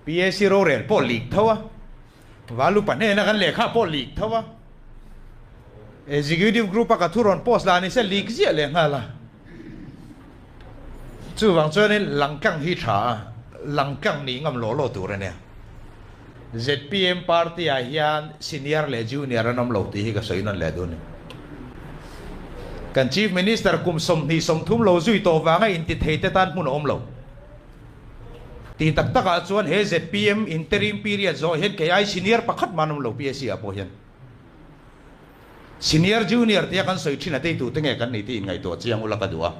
PAC rorel pawh leak tho a, Valupa hnena kan lehkha pawh leak tho a, Executive Group a ka thu rawn post lah ni se leak ziah leh nghal a. Chuvang chuanin langkang hi tha a, langkang nih ngam law law tur a nia. Zpm party ah hian senior leh junior an awm lo tih hi ka sawi nawn leh dun a ni. Kan Chief Minister kum 20, 30 lo zui tawh vanga intithei te tan hmun a awm lo. Tih tak takah chuan he zpm interim period zawh hian kei ai senior pakhat mah an awm lo PAC ah pawh hian. Senior junior tia kan sawi thin a teitu te nge kan nih tih inngaihtuah chiang ula ka duh a.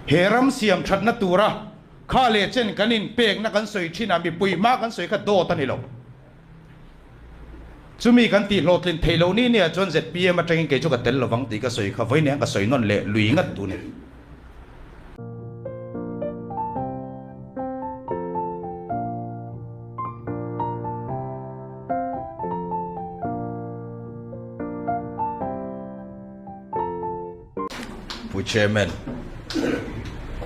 He ram siam thatna tura kha leh chen kan inpekna kan sawi thin a mipui hma kan sawi kha dawt a ni lo. Chumi kan tih hlawhtlin theih loh ni nia chuan zpm atangin kei chu ka tel lovang tih ka sawi kha vawiin ka sawi nawn leh lui ngat tu ni. Pu Chairman,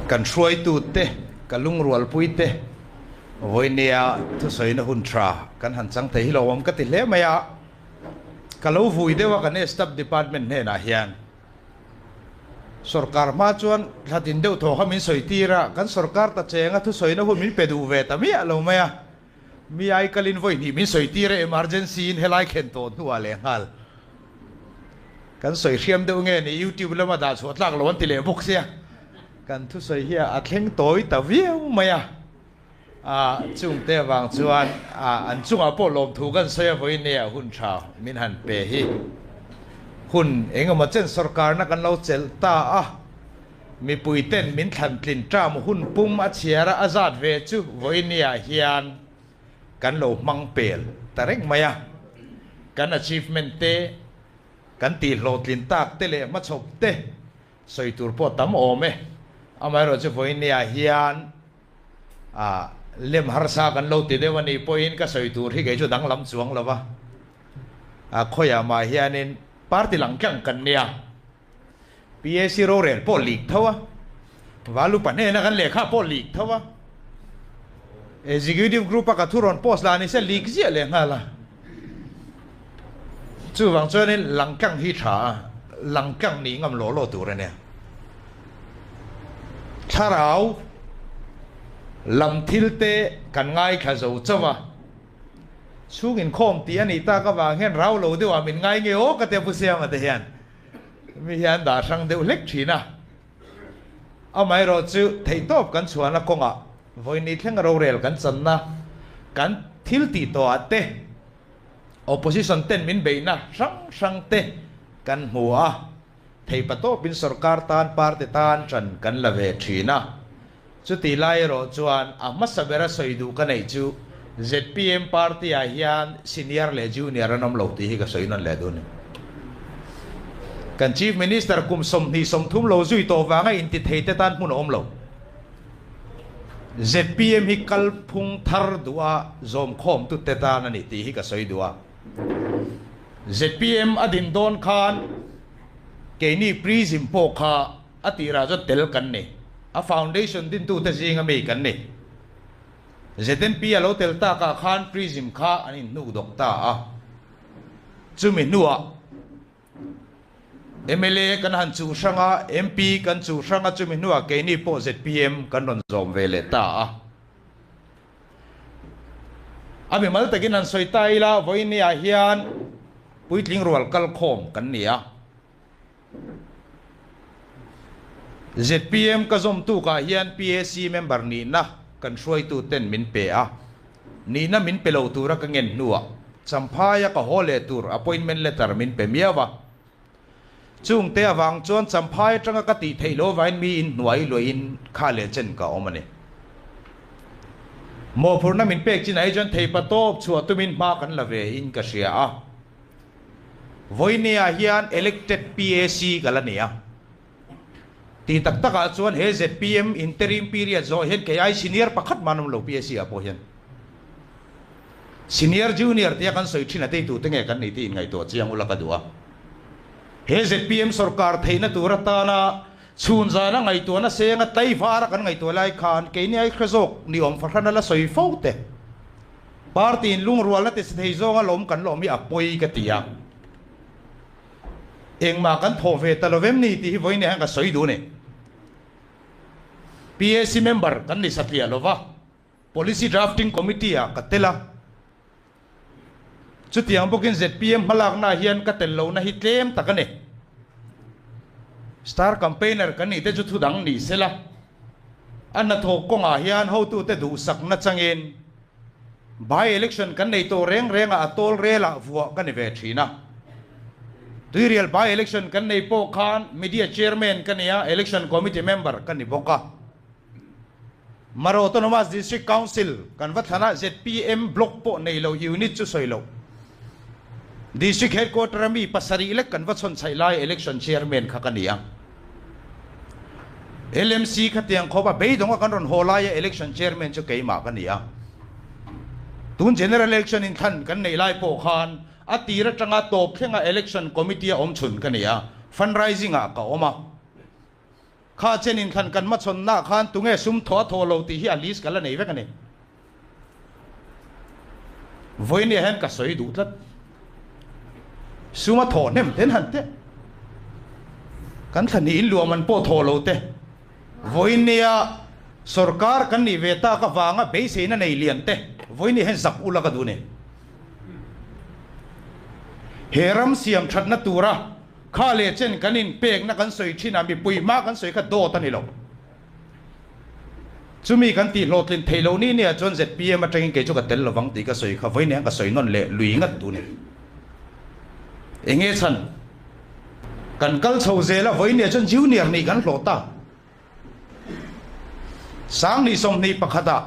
kan hruaitute, ka lungrualpuite vawinia thusawina hun tha kan han chang thei hi lo awm ka ti hle mai a. Ka lo vui deuh a kan Staff Department hnenah hian Sorkar hma chuan thlatin deuh thaw kha min sawi tir a, kan sorkar ta chenga thusawina hun min pe duh ve ta miah lo mai a. Mi ai kalin vawi hnih min sawi tir a, emergency in helai khen tawh hnuah leh nghal. Kan sawi hriam deuh nge ni YouTube lama dah chhuah tlak lo an ti leh bawk sia. Kan thusawi hi a thleng tawi ta viau mai a. A chungte avang chuan an chungah pawh lawmthu kan sawi a vawi nia hun tha min han pe hi. Hun engemaw chen sorkarna kan lo chelh ta a. Mipui ten min thlan tlin term hun pum a chhiar a, a zat ve chu vawinia hian kan lo hmang pel ta reng mai a. Kan achievement te, kan tih hlawhtlin tak te leh hmachhawp te sawi tur pawh tam awm e. Amaherawhchu chu vawinia hian a lem harsa kan lo ti deuh a nih pawhin ka sawi tur hi kei chu danglam chuang lo va. A khawiah mah hianin party lang tlang kan nia. PAC rorel pawh leak tho a, Valupa hnena kan lehkha pawh leak tho a, Executive Group a ka thu rawn post lah ni se leak ziah leh nghal a. Chuvang chuanin langkang hi tha a, langkang nih ngam law law tur a nia. Thlarau lam thil te kan ngaithla zo chauh a. Chhung inkhawm tih a nih tak avang hian rau lo deuhah min ngai nge aw ka tia Pu Siama te hian mi hian dah hrang deuh hlek thin a. Amaherawhchu theihtawp kan chhuahna kawngah vawiin thleng rorel kan channa kan thil tih tawhah te opposition ten min beihna hrang hrang te kan hmu a, theipatawpin sorkar tan party tan ṭan kan la ve thin a. Chutih lai erawh chuan a hmasa bera sawi duh ka neih chu zpm party ah hian senior leh junior an awm lo tih hi ka sawi nawn leh dun a ni. Kan Chief Minister kum 20, 30 lo zui tawh vanga intithei te tan hmun a awm lo. Zpm hi kalphung thar duha zawmkhawm tu te tan a ni tih hi ka sawi duh a. Zpm a din dawn khan keini prism pawh kha A tirah chuan tel kan ni. A foundation dintute zinga mi kan ni. ZNP a lo tel takah khan Prism kha an inhnuk dawk ta a. Chumi hnuah mla kan han chuh hrang a, MP kan chuh hrang a, chumi hnuah keini pawh zpm kan rawn zawm ve leh ta a. A mimal takin han sawi ta ila, vawiinniah hian puitling rual kalkhawm kan ni a. Zpm ka zawm tukah hian PAC member nihna kan hruaitu ten min pe a, nihna min pe lo tura ka ngen hnuah Champhaia ka haw leh tur appointment letter min pe miau a. Chungte avang chuan Champhai atanga ka tih theih loh avangin mi in hnuai luahin kha leh chen ka awm a ni. Mawhphurhna min pek chinah hi chuan theipatawp chhuah tumin hma kan la ve in ka hria a. Vawinia hian elected PAC ka la ni a. Tih tak takah chuan he zpm interim period zawh hian kei ai senior pakhat mah an awm lo PAC ah pawh hian. Senior junior tia kan sawi thin a teitu te nge kan nih tih inngaihtuah chiang ula ka duh a. He zpm sorkar theihna tur atana chhun zana ngaihtuahna senga tlaivar a kan ngaihtuah lai khan keini ai hre zawk ni awm fahran a la sawi fo te. Party in lungrualna ti si thei zawnga lawm kan lawm hi a pawi ka ti a. Engmah kan thawh ve ta lo vem ni tih hi vawiin hian ka sawi duh a ni. PAC member kan ni satliah lo va, Policy Drafting Committee ah ka tel a. Chutiang bawkin zpm hmalakna ah hian ka tel lohna hi tlem tak a ni. Star campaigner kan nih te chu thudang ni sela, a hnathawk kawngah hian hotute duhsakna changin by election kan nei tawh reng rengah a tawl relah vuah ka ni ve thin a. Tuirial by election kan nei pawh khan media chairman ka ni a, election committee member ka ni bawk a. Mara Autonomous District Council kan va thlan a, zpm block pawh nei lo unit chu sawi loh. District headquarter a mi pasarih lek kan va chhawn chhaih lai election chairman kha ka ni a. LMC khatiang khawp a beidawng a kan rawn haw laia election chairman chu keimah ka ni a. Tun general election inthlan kan neih lai pawh khan a tir atanga tawp thlenga election committee a awm chhun ka ni a, fundraising ah ka awm a. Kha chen inthlan kan hmachhawnnaah khan tunge sum thaw a thaw lo tih hi a list ka la nei vek a ni. Vawinia hian ka sawi duh tlat. Sum a thaw hnem ten han teh. Kan thla hnih in luah man pawh thaw lo te. Vawinia sorkar kan nih ve tak avanga beiseina nei lian te vawinia hian zak ula ka duh a ni. He ram siam thatna tura Kha leh chen kan inpekna kan sawi thin a, mipui hma kan sawi kha dawt a ni lo. Chumi kan tih hlawhtlin theih loh ni nia chuan zpm atangin kei chu ka tel lovang tih ka sawi kha vawiin hian ka sawi nawn leh lui ngat duh ni. Enge chhan? Kan kal chho zel a, vawiin nia chuan junior nih kan hlawh ta. Sanghnih 21 ah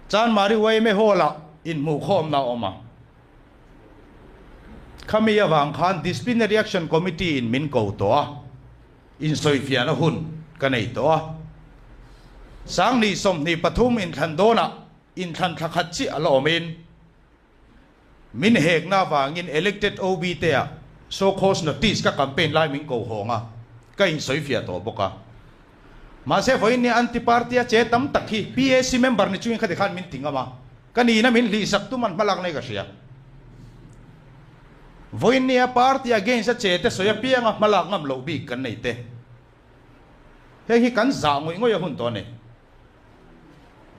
Chanmari yma Hall ah inhmuhkhawmna a awm a. Khami avang khan Disciplinary Action Committee in min ko tawh a, insawifiahna hun ka nei tawh a. 2023 inthlan dawnah inthlan thla khat chiah a la awmin min hekna avangin elected OB te ah show cause notice ka campaign lai min ko hawng a, ka insawifiah tawh bawk a. Mahse vawiin nia anti party a che tam tak hi PAC member ni chungin khati khan min ti ngam a, ka nihna min hlihsak tum an hmalak nei ka hria. Vawiin nia party against a che te sawi apianga hmalak ngam loh bik kan nei te. Heng hi kan zah ngawih ngawih a hun tawh a ni.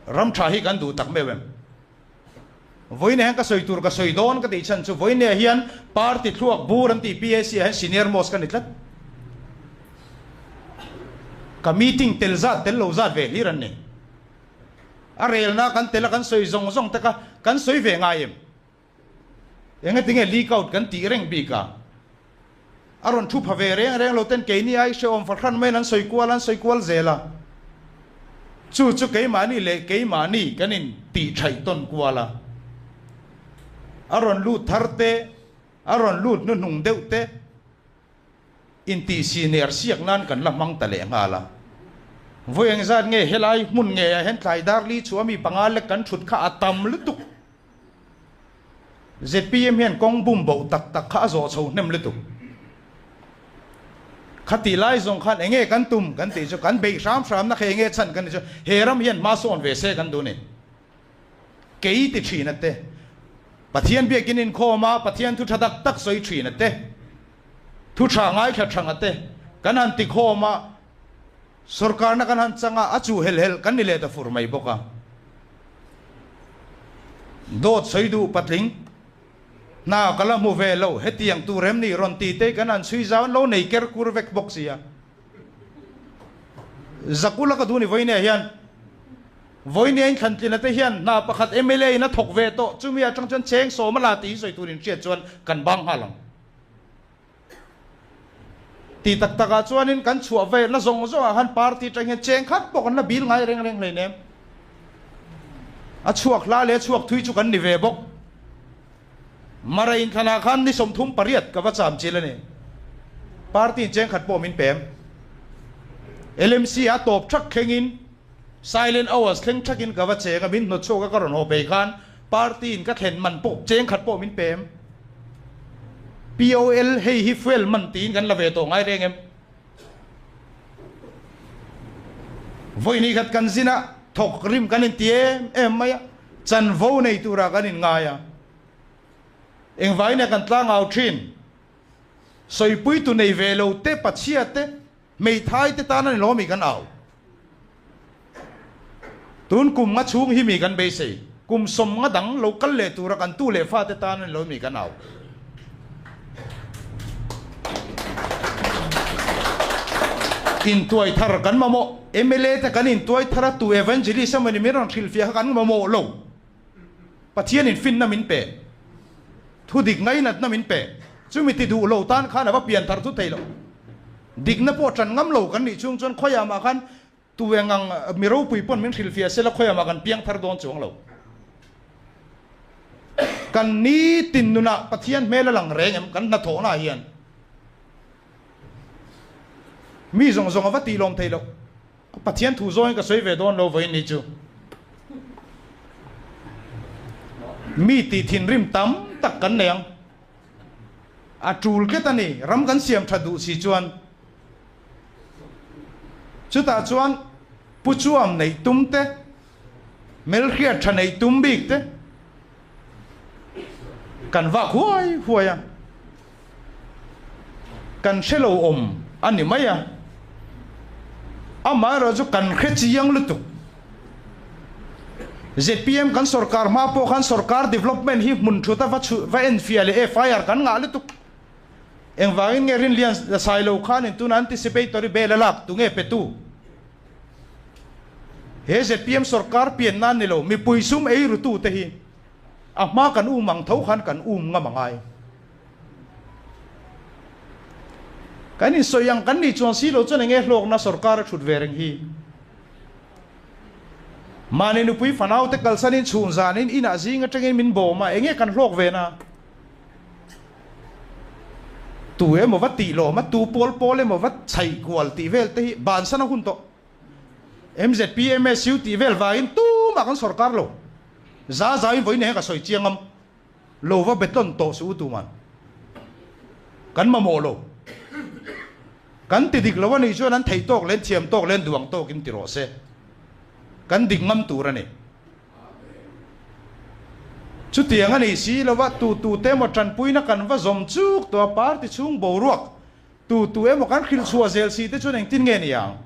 Ram tha hi kan duh tak meuh em? Vawiin hian ka sawi tur ka sawi dawn ka tih chhan chu vawiin ah hian party thluak bur an tih PAC ah hian senior most ka ni tlat. Ka meeting tel zat tel lo zat ve hlir an ni. A relna kan tel a kan sawi zawng zawng te kha kan sawi ve ngai em? Engatinge leak out kan tih reng bik a? A rawn thu pha ve reng reng lo ten keini ai hrehawm fahran maiin an sawi kual an sawi kual zel a. Chu chu keimahni leh keimahni kan in tih thaih tawn kual a. A rawn lut thar te, a rawn lut hnuhnung deuh te intih siner siak nan kan la hmang ta leh nghal a. Vawi engzat nge helai hmun ngeiah hian tlai dar li chhuah mi panga lek kan thut kha a tam lutuk. Zpm hian kawng bum boh tak tak kha a zawh chho hnem lutuk. Khati lai zawng khan enge kan tum kan tih chu kan beih hram hram na kha enge chhan kan tih chu he ram hian hma sawn ve se kan duh ni. Kei ti thin a te. Pathian biakin inkhawm a Pathian thu tha tak tak sawi thin a te. Thu tha ngaithla thang a te. Kan han ti khawm a Sorkarna kan han chang a, a chu hel hel kan ni leh ta fur mai bawk a. Dawt sawi duh patling, hna ka la hmu ve lo, hetiang tur em ni rawn ti te kan han chhui zau an lo nei ker kur vek bawk si a. Zakula ka duh ni vawinia hian, vawinia in thlantlina te hian hna pakhat mla in a thawk ve tawh, chumi atang chuan cheng sawm a la tih hi sawi tur inhriat chuan kan bang nghal ang. Ti tak takah chuanin kan chhuah velna zawng zawngah khan party atang hian cheng khat pawh kan la bil ngai reng reng hleinem. A chhuak hla leh a chhuak thui chu kan ni ve bawk. Mara inthlanah khan ni 38 ka va cham chil a ni. Party in cheng khat pawh min pem. LMC a tawp thak thlengin silent hours thleng thakin ka va cheng a, min hnawt chhuak a ka rawn haw phei khan party in ka thlen man pawh cheng khat pawh min pem. POL hei hi fuel man tiin kan la ve tawh ngai reng em? Vawi ni khat kan zin a, thawk rim kan inti em em mai a. Chanvo nei turah kan inngai a. Engvangin nge kan tlangau thin? Sawipuitu nei ve lo te, pachhia te, hmeithai te tan a ni lo mi kan au. Tun kum nga chhung hi mi kan beisei. Kum sawm nga dang lo kal leh tura kan tu leh fate tan a ni lo mi kan au. Intuai thar kan mamawh. Mla te kan intuai thar a, tu evangelist emawni min rawn hrilhfiah kha kan mamawh lo. Pathianin finna min pe. Thudik ngainatna min pe. Chumi ti duh lo tan khan a va pian thar thu thei lo. Dikna pawh ṭan ngam lo kan nih chhung chuan khawiah mah khan tu eng ang mi ropui pawn min hrilhfiah sela khawiah mah kan piang thar dawn chuang lo. Kan nitin nunah Pathian hmel a lang reng em kan hnathawhnaah hian mi zawng zawng a va tih lawm thei loh. Pathian thu zawngin ka sawi ve dawn lo vawiin ni chu. Mi tih thinrim tam tak kan nei ang. A tul tlat a ni, ram kan siam tha duh si chuan. Chutah chuan Pu Chuam neih tum te, Melhriat tha neih tum bik te kan vak huai huai a. Kan hre lo awm a ni mai a, amaherawh chu kan hre chiang lutuk. Zpm kan sorkar hma pawh khan sorkar development hi hmun thut a va chhuh va enfiah leh FIR kan ngah lutuk. Engvangin nge Rinlian Sailo khanin tuna anticipatory bail a lak tunge petu? He zpm sorkar pian nan ni lo mipui sum ei rutu te hi a hma kan um ang tho khan kan um ngam a ngai. Kan insawi ang kan nih chuan si lo chuan enge hlawkna sorkar a thut ve reng hi. Mahni nupui fanaute kalsanin chhun zanin inah zing atangin min bawm a, enge kan hlawk ve na? Tu emaw va tih lawm a, tu pawl pawl emaw va chhaih kual tih vel te hi bansan a hun tawh. MZP, MSU tih vel vangin tumah kan sorkar lo. Za zauin vawiin eng ka sawi chiang am. Lo va betlawn tawh suh u tuman. Kan mamawh lo. Kan ti dik lo a nih chuan an theih tawk leh an thiam tawk leh an duh ang tawkin ti rawh se. Kan dik ngam tur a ni. Chutiang a nih si lova tu tu te emaw tanpuina kan va zawm chuk tawh a party chhung boruak tu tu emaw kan hrilh chhuah zel si te chuan engtin nge ni ang?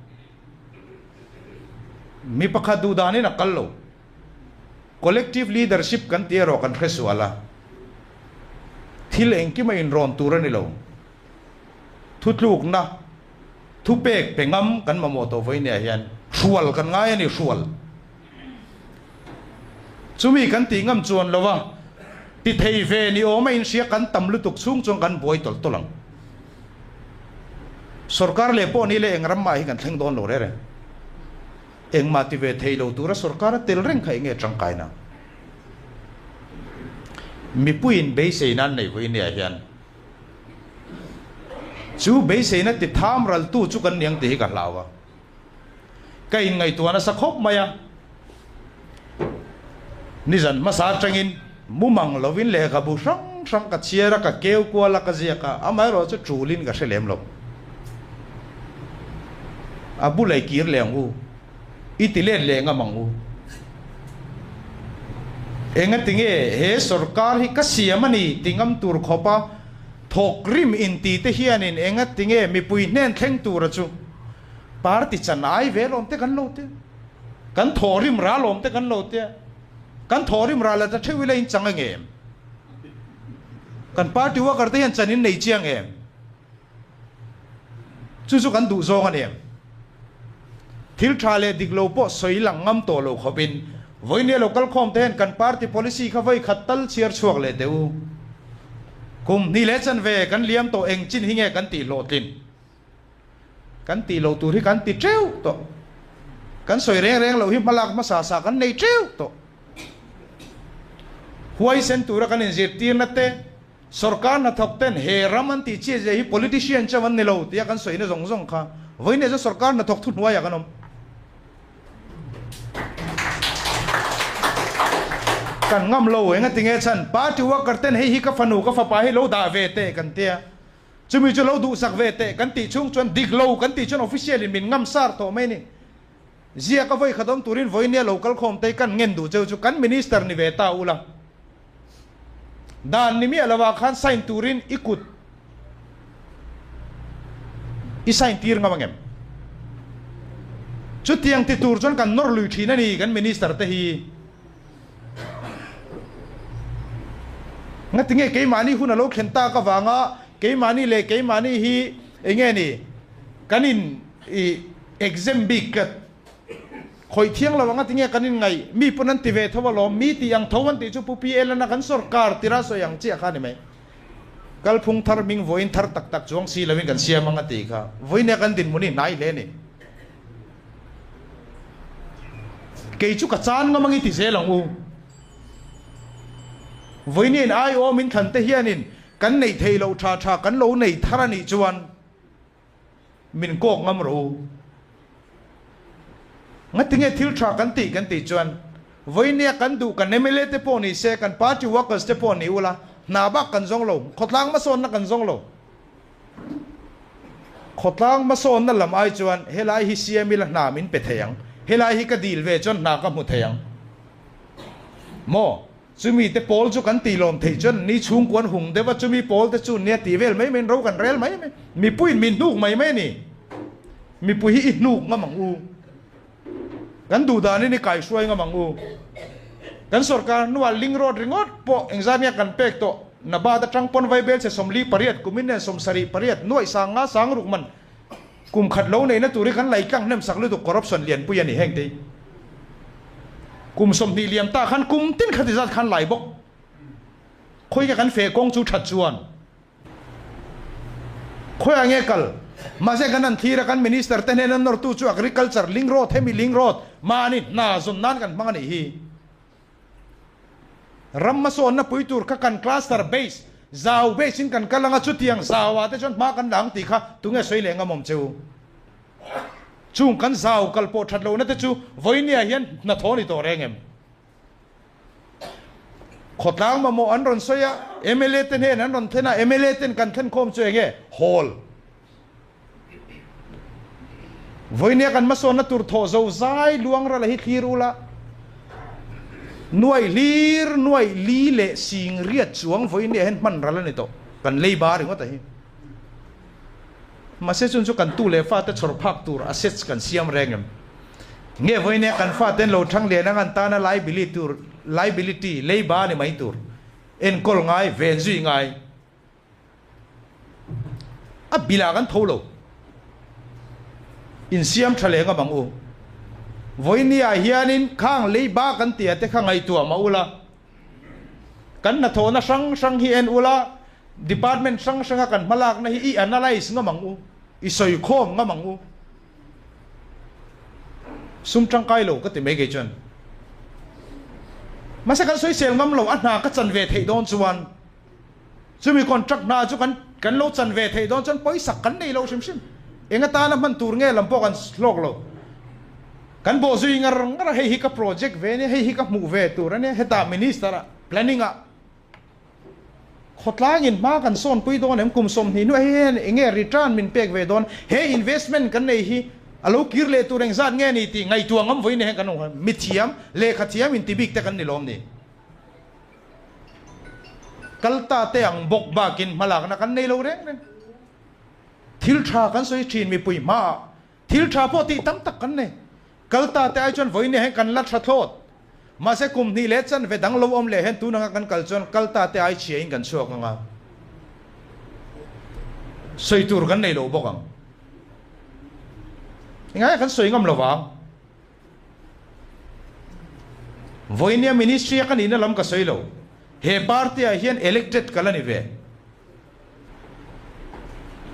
Mi pakhat duh danin a kal lo. Collective leadership kan tih erawh kan hre sual a. Thil engkim a inrawn tur a ni lo. Thutlukna, thupek pe ngam kan mamawh tawh vawinia hian hrual kan ngai a ni, hrual. Chumi kan tih ngam chuan lo a, ti thei ve ni awm a inhria kan tam lutuk chhung chuan kan buai tawlh tawlh ang. Sorkar leh pawh ni leh eng ram mah hi kan thleng dawn lo reng reng. Engmah ti ve thei lo tura sorkar a tel reng kha enge tangkaina? Mipuiin beiseina an nei vawinia hian chu beiseina ti tham raltu chu kan niang tih hi ka hlau a. Ka inngaihtuah nasa khawp mai a. Nizan hmasa atangin mumang lovin lehkhabu hrang hrang ka chhiar a, ka keu kual a, ka ziak a, amaherawh chu tulin ka hre lem lo. A bulai kir leh ang u, i ti let leh ngam ang u. Engatinge he sorkar hi ka siam a ni ti ngam tur khawpa thawk rim inti te hianin engatinge mipui hnen thleng tura chu party chan ai ve lawm te kan lo tia, kan thawh rim ra lawm te kan lo tia, kan thawh rim ra la ta theuh ila in chang a ngem? Kan party worker te hian chan in nei chiang em? Chu chu kan duh zawng a ni em? Thil tha leh dik lo pawh sawi lang ngam tawh lo khawpin vawinia lo kal khawm te hian kan party policy kha vawi khat tal chhiar chhuak leh teh u. Kum hnih leh chanve kan liam tawh eng chin hi nge kan tih hlawhtlin? Kan tih loh tur hi kan ti teuh tawh. Kan sawi reng reng loh hi hmalak hmasa sa kan nei teuh tawh. Huaisen tura kan inzirtirna te, Sorkar hnathawk ten he ram an tih chiah zia hi politician chauh an ni lo tia kan sawina zawng zawng kha vawiin chuan sorkar hnathawk thuhnuaiah kan awm. Kan ngam lo eng a ti nge chhan party worker ten hei hi ka fanu ka fapa hi lo dah ve teh kan tia chumi chu lo duhsak ve teh kan tih chhung chuan dik lo kan tih chuan official in min ngam sar tawh mai a ni. Ziak a vawi khat awm turin vawinia lo kal khawm te kan ngen duh cheu chu kan minister ni ve ta ula. Dan ni miah lovah khan sign turin i kut i sign tir ngam angem? Chutiang ti tur chuan kan nawr lui thin a ni kan minister te hi. Ngatinge keimahni hun a lo thlen tak avanga keimahni leh keimahni hi enge ni kan in i exam bik tlat. Khawih thiang lo anga tinge kan inngaih, mi pawn an ti ve tho alawm, mi tih ang tho an tih chu Pu PL an a kan sawrkar tira sawi ang chiah kha a ni mai. Kalphung thar hming vawiin thar tak tak chuang si loin kan siam ang a tih kha vawiin a kan dinhmun hi hnai hle a ni. Kei chu ka chan ngam ang i ti zel ang u. Vawiin aiawm in thlan te hianin kan neih theih loh tha tha kan lo nei thar a nih chuan, Min kawk ngam rawh u. Ngatinge thil tha kan tih kan tih chuan vawinia kan duh kan mla te pawh ni se, kan party workers te pawh ni ula, hna bak kan zawng lo, khawtlang hmasawnna kan zawng lo. Khawtlang hmasawnna lam ai chuan helai hi siam ila hna min pe thei ang, helai hi ka dil ve chuan hna ka hmu thei ang maw? Chumi te pawl chu kan tih lawm theih chuan ni chhungkuan hung deuh a, chumi pawl te chu nia tih vel mai mai in ro kan rel mai mai. Mipuiin min hnuk mai mai a ni. Mipui hi i hnuk ngam ang u. Kan duh danin i kaihruai ngam ang u. Kan sorkar hnuah ling road ringawt pawh engzat nge kan pek tawh? Nabat atang pawn vaibel chhe 48 kumin nen 78 nuaih sang nga sang ruk man Kum khat lo neihna tur hi kan lei tlang hnem sak lutuk corruption lianpui a ni heng te hi. Kum 20 liam ta khan kum tin khati zat khan lai bawk. Khawika kan feh kawng chu that chuan khawiah nge kal? Mahse kan han thlir a kan minister te hnena nawrtu chu agriculture link road hemi link road mahni hna zawn nan kan hmang a nih hi. Ram hmasawnna pui tur kha kan cluster base, zau base in kan kal anga chutiang zau ah te chuan hma kan la ang tih kha tunge sawi leh ngam awm che u. Chung kan zau kal pawh that lohna te chu vawinia hian hnathawh ni tawh reng em? Khawtlang mamawh an rawn sawi a, mla te hnen an rawn thlen a, mla ten kan thlen khawm chu enge? Hall. Vawinia kan hmasawnna tur thawh zo zai luang rala hi thlir ula, nuai hlir nuai li leh sing riat chuang vawinia hian hman ral a ni tawh, kan lei ba ringawt a hi. Mahse chun chu kan tu leh fate chhawr phak tur assets kan siam reng em? Nge vawinia kan faten lo thang lian ang an tana liability tur, liability, lei ba a ni mai tur, enkawl ngai, ven zui ngai. A bilah kan tho lo. Insiam tha leh ngam ang u. Vawinia hianin khang lei ba kan tia te kha ngaihtuah mah ula. Kan hnathawhna hrang hrang hi en ula, department hrang hranga kan hmalakna hi i analyse ngam ang u, i sawikhawm ngam ang u. Sum tangkai lo ka ti mai kei chuan. Mahse kan sawisel ngam lo, a hna ka chan ve theih dawn chuan. Chumi contract hna chu kan kan lo chan ve theih dawn chuan pawisak kan nei lo hrim hrim. Eng atana hman tur nge lam pawh kan hlawk lo. Kan bawh zui ngar ngar a, hei hi ka project ve ania, hei hi ka hmuh ve tur ania, hetah minister ah planning ah khawtlangin hma kan sawnpui dawn em, kum 20 hnuah hei hian eng nge return min pek ve dawn, he investment kan nei hi a lo kir leh tur engzat nge ni tih ngaihtuah ngam vawiin hian kan awm. Mithiam, lehkha thiam intibik te kan ni lawm ni. Kal ta te ang bawk bakin hmalakna kan nei lo reng reng. Thil tha kan sawi thin mipui hmaah thil tha pawh tih tam tak kan nei. Kal ta te ai chuan vawiin hian kan la tha thlawt. Mahse kum hnih leh chanve dang lo awm leh hian tun anga kan kal chuan kal ta te ai chhia in kan chhuak anga sawi tur kan nei lo bawk ang. Engah kan sawi ngam lo vang. Vawinia ministry a ka nihna lam ka sawi lo. He party ah hian elected ka la ni ve.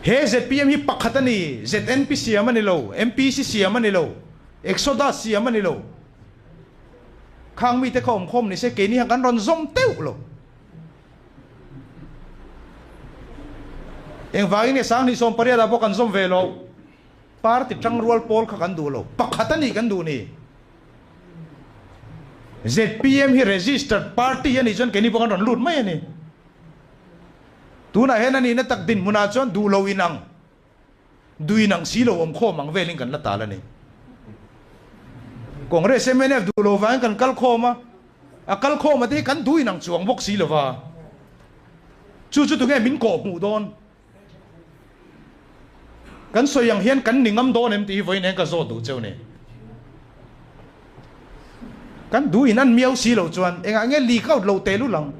He zpm hi pakhat a ni, ZNP siam a ni lo, MPC siam a ni lo, Exodus siam a ni lo. Khang mite kha awmkhawm ni se keini hian kan rawn zawm teuh lo. Engvangin nge 2018 ah pawh kan zawm ve lo. Party tangrual pawl kha kan duh lo, pakhat a nih kan duh ni. Zpm hi registered party a nih chuan keini pawh kan rawn lut mai a ni. Tunah hian a nihna tak dinhmunah chuan duh lo inang, duh inang si lo awm khawm ang velin kan la tal a ni. Congress mnf duh lo vangin kan kal khawm a, a kal khawm a te hi kan duh inang chuang bawk si lova, chu chu tunge min kawh hmuh dawn? Kan sawi ang hian kan ni ngam dawn em tih hi vawiin eng ka zawt duh cheu ni. Kan duh in an miau si lo chuan engah nge leak out lo teh lul ang?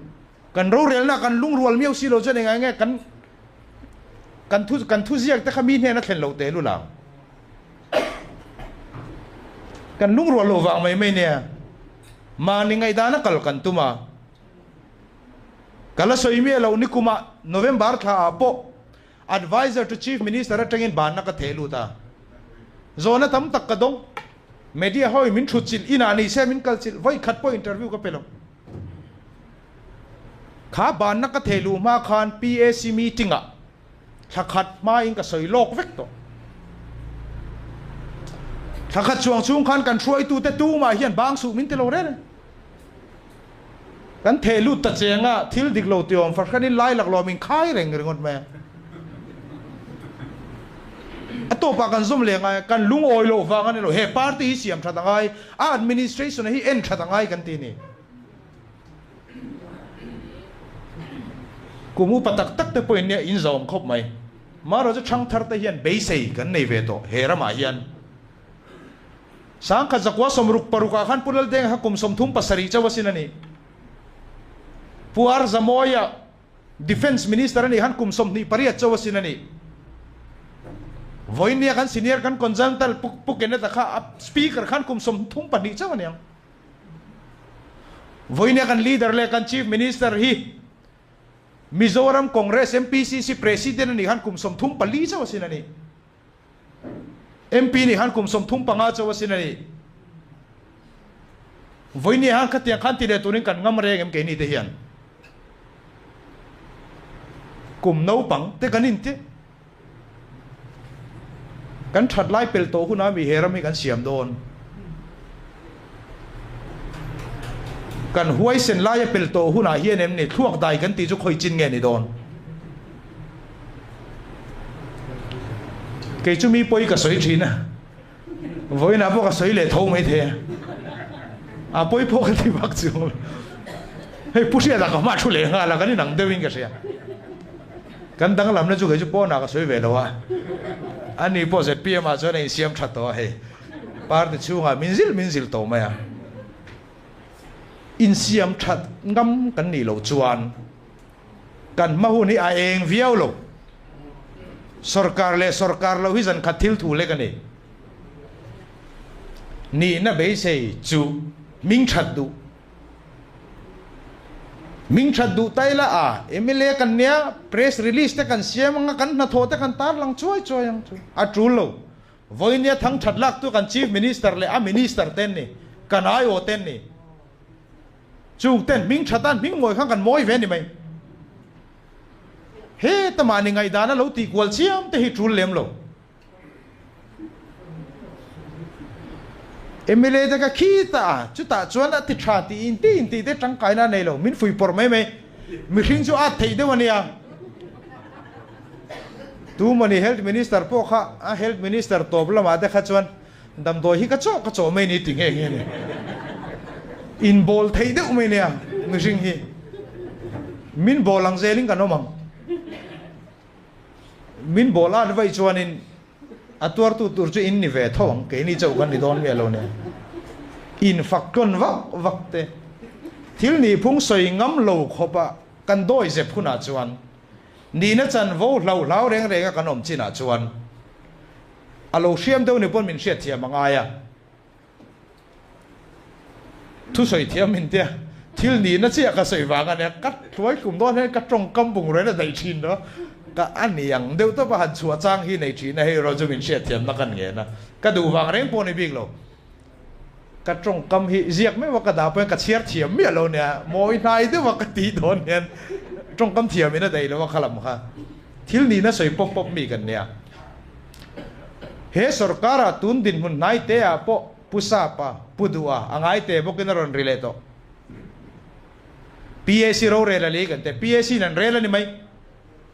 Kan rorelna kan lungrual miau si lo chuan engah nge kan kan thu kan thuziak te kha mi hnena thlen lo teh lul ang? Kan lungrual loh vang mai mai nia. Mahni ngaihdana kal kan tum a. Ka la sawi miah lo nikumah November thla ah pawh Adviser to Chief Minister atangin banna ka theh lut a. Zawhna tam tak ka dawng. Media ho in min thut chilh inah ni se min kal chilh vawi khat pawh interview ka pe lo. Kha banna ka theh luh hma khan PAC meeting ah thla khat hmain ka sawi lawk vek tawh. Thla khat chuang chhung khan kan hruaitute tumah hian bang suh min ti lo reng. Kan theh lut ta cheng a, thil dik lo ti awm fahranin lai lak lawm in khai reng ringawt mai a. A tawpah kan zawm leh ngai a, kan lungawi loh vang a ni lo, he party hi siam that a ngai, a administration hi en that a ngai kan ti a ni. Kum upa tak tak te pawhin nia in zawm khawp mai. Marawh chu thangthar te hian beisei kan nei ve tawh he ramah hian. Sangkhat zakua 66 ah khan Pu Laldenga kha kum 37 chauh asin a ni. Pu R Zamawia Defence Minister a nih khan kum 28 chauh asin a ni. Vawinia kan senior kan consultant Pu Pu Kenneth-a kha a Speaker khan kum 32 chauh a ni ang. Vawinia kan Leader leh kan Chief Minister hi Mizoram Congress MPCC President a nih khan kum 34 chauh asin a ni. MP nih khan kum 35 chauh a sin a ni. Vawinia han khatiang khan ti leh turin kan ngam reng em keini te hian. Kum naupang te kan inti. Kan that lai pel tawh hunah mi he ram hi kan siam dawn. Kan huaisen laia pel tawh hunah hian em ni thluak dai kan tih chu khawi chin nge ni dawn. Kei chu mi pawi ka sawi thin a, vawiinah pawh ka sawi leh tho mai thei a, a pawi pawh ka ti vak chuang lo. Hei Pu Hriata ka hma thu leh nghal a, kan inang deuhin ka hria. Kan danglamna chu kei chu pawnah ka sawi ve lo a, ani pawh zpm ah chuan a insiam tha tawh a hei. Party chhungah min zil min zil tawh mai a, insiam that ngam kan nih loh chuan Kan hma hun hi a eng viau lo. Sorkar leh sorkar lo hi zan khat thil thu lek a ni. Nihna beisei chu hming that duh. Hming that duh ta ila a, mla kan nia, press release te kan siam anga kan hnathawh te kan tarlang chuai chuai ang chu. A tul lo. Vawinia thang that lak tu kan Chief Minister leh a Minister ten ni, kan aiawh ten ni. Chung ten hming that a hming mawi khan kan mawi ve a ni mai. Heta mahni ngaihdana lo tih kual chiam te hi tul lem lo. MLA te ka khi ta a, chutah chuan a ti tha tih in tih in tih te tangkaina a nei lo, min fui pawrh mai mai. Mihring chu at theih deuh a nia. Tu mawni Health Minister pawh kha a Health Minister tawp lamah te kha chuan Damdawi hi ka chawh ka chawh mai ni ti nghe nghe ni. In bawl theih deuh mai nia mihring hi. Min bawl ang zelin kan awm ang. Min bawl at vaih chuanin a tuartu tur chu in ni ve tho ang, keini chauh kan ni dawn miah lo nia. In fak tlawn vak vak te. Thil nihphung sawi ngam lo khawpa kan dawi zep hunah chuan nihna chanvo hlau hlau reng renga kan awm chinah chuan A lo hriam deuh ni pawn min hriat thiam a ngai a. Thusawi thiam min tia thil nihna chiah ka sawi vang a nia, ka hluai hlum dawn hian ka tawngkam bungraw in a daih thin lo. Ka a ni ang deuh tawp a han chhuah chang hi nei thin a, hei erawh chu min hriat thiamna kan ngen a. Ka duh vang reng pawh ni bik lo. Ka tawngkam hi ziak meuh a ka dah pawhin ka chhiar thiam miah lo nia, mawi hnai deuh a ka tih dawn hian tawngkam thiam in a daih lo a khalam kha. Thil nihna sawi pawp pawp mi kan nia. He sorkara tun dinhmun hnai te ah pawh Pu Sapa, Pu Duha a ngai te bawkin a rawn ri leh tawh. PAC rorel a lei kan te. PAC in an rel a ni mai.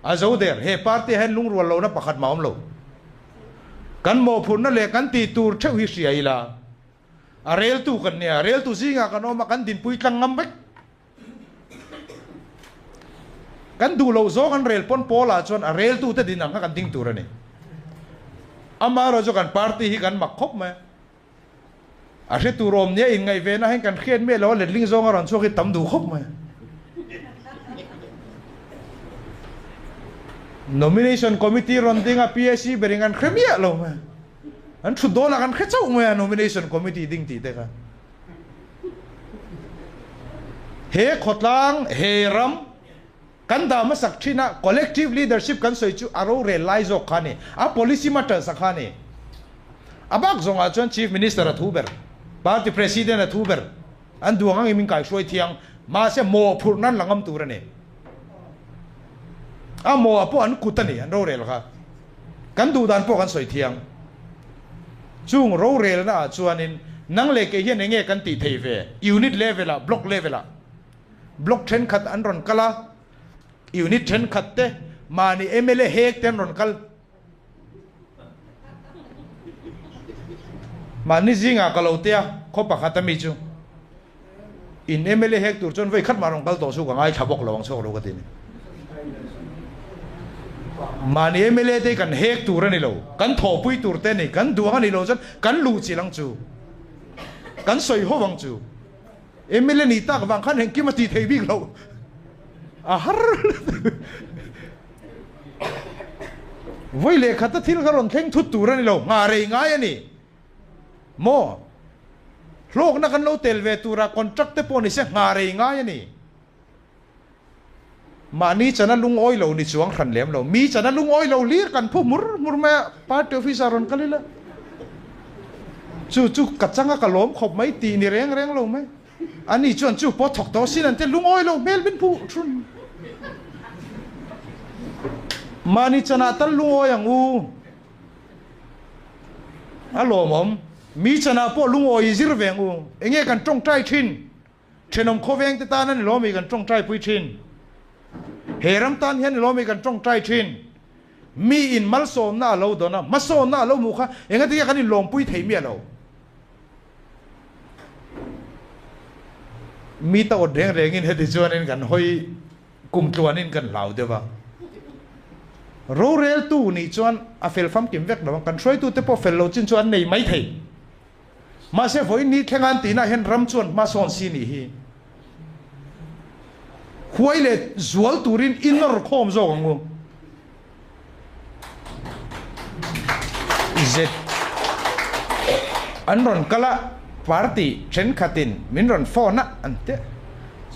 A zo der. He party ah hian lungrual lohna pakhat mah a awm lo. Kan mawhphurhna leh kan tih tur theuh hi hria ila. A reltu kan nia, reltu zingah kan awm a, kan dinpui tlang ngam vek. Kan duh loh zawng an rel pawn pawlah chuan a reltute din ang kha kan ding tur a ni. Amaherawhchu chu kan party hi kan mak khawp mai a. A hre tur awm nia inngaih ve na hian kan hriat miah lo a letling zawng a rawn chhuak hi tam duh khawp mai. Nomination committee rawn ding a PAC ber in kan hre miah lo mai. An thut dawnah kan hre chauh mai a nomination committee ding tih te kha. He khawtlang, he ram kan dah hmasak thin a, collective leadership kan sawi chu a rorel lai zawk kha a ni, a policy matters a kha a ni. A bak zawngah chuan Chief Minister a thu ber, Party President a thu ber, an duang angin min kaihruai thiang, mahse mawhphurh nan la ngam tur a ni. A mawh pawh an kut a ni, an rorel kha. Kan duh dan pawh kan sawi thiang. Chung rorelna ah chuanin nang leh kei hian enge kan tih thei ve? Unit level ah, block level ah. Block thenkhat an rawn kal a, unit thenkhat te mahni mla hek te an rawn kal. Mahni zingah ka lo tia khaw pakhat ami chu in mla hek tur chuan vei khat mah rawn kal tawh chu ka ngaithla bawk lo ang chhuak lo ka ti ni. Mahni mla te kan hek tur a ni lo, kan thawhpui tur te a ni, kan duang a ni lo chuan kan luh chilh ang chu, kan sawi ho ang chu. Mla nih tak vang khan engkim a ti thei bik lo a har vawi leh khat a thil kha rawn thleng thut tur a ni lo, nghah rei ngai a ni maw? Hlawkna kan lo tel ve tura contract te pawh ni se nghah rei ngai a ni. Mahni chana lungawi lo ni chuang hran lem lo. Mi chana lungawi lo hlir kan phu hmur hmur mai a, party office ah rawn kal ila. Chu chu ka changa ka lawm khawp mai tih ni reng reng lo mai. Ani chuan chu pawh thawk tawh sin an te lungawi lo hmel min phu thun. Mahni chanah tal lungawi ang u. A lawmawm. Mi chanah pawh lungawi i zir ve ang u. Enge kan tawngtai thin? Thenawm khawveng te tan a ni lawmi kan tawngtai pui thin. He ram tan hian ni lawmi kan tawngtai thin. Mi in malsawmna a lo dawn a, hmasawnna a lo hmuh kha engati nge kan inlawmpui thei miah lo. Mi ta awt reng rengin heti chuanin kan hawi kum tluanin kan hlau deuh a. Roreltu nih chuan a fel famkim vek lo ang, kan hruaitute pawh fel lo chin chu an nei mai thei. Mahse vawiin ni thleng an tihna hian ram chuan hma sawn si nih hi huai leh zual turin i nawr khawm zawk ang u. Z an rawn kal a, party thenkhatin min rawn phone a an ti a,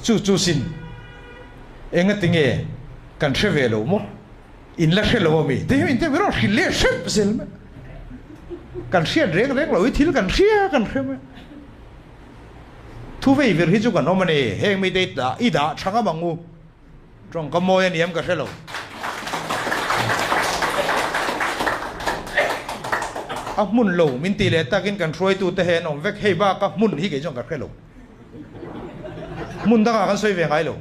chu chu sin engati nge kan hre ve lo maw? In la hre lo ami? Ti hian min rawn hrilh leh hrep zel mai. Kan hriat reng reng lo hi thil kan hria kan hre mai. Thu vei vir hi chu kan awm a ni. Heng mite i dah i dah tha ngam ang u. Tawngka mawi a ni em ka hre lo. A hmun lo min tih leh takin kan hruaitute he an awm vek. Hei baka hmun hi kei chuan ka hre lo. Hmun dangah kan sawi ve ngai lo.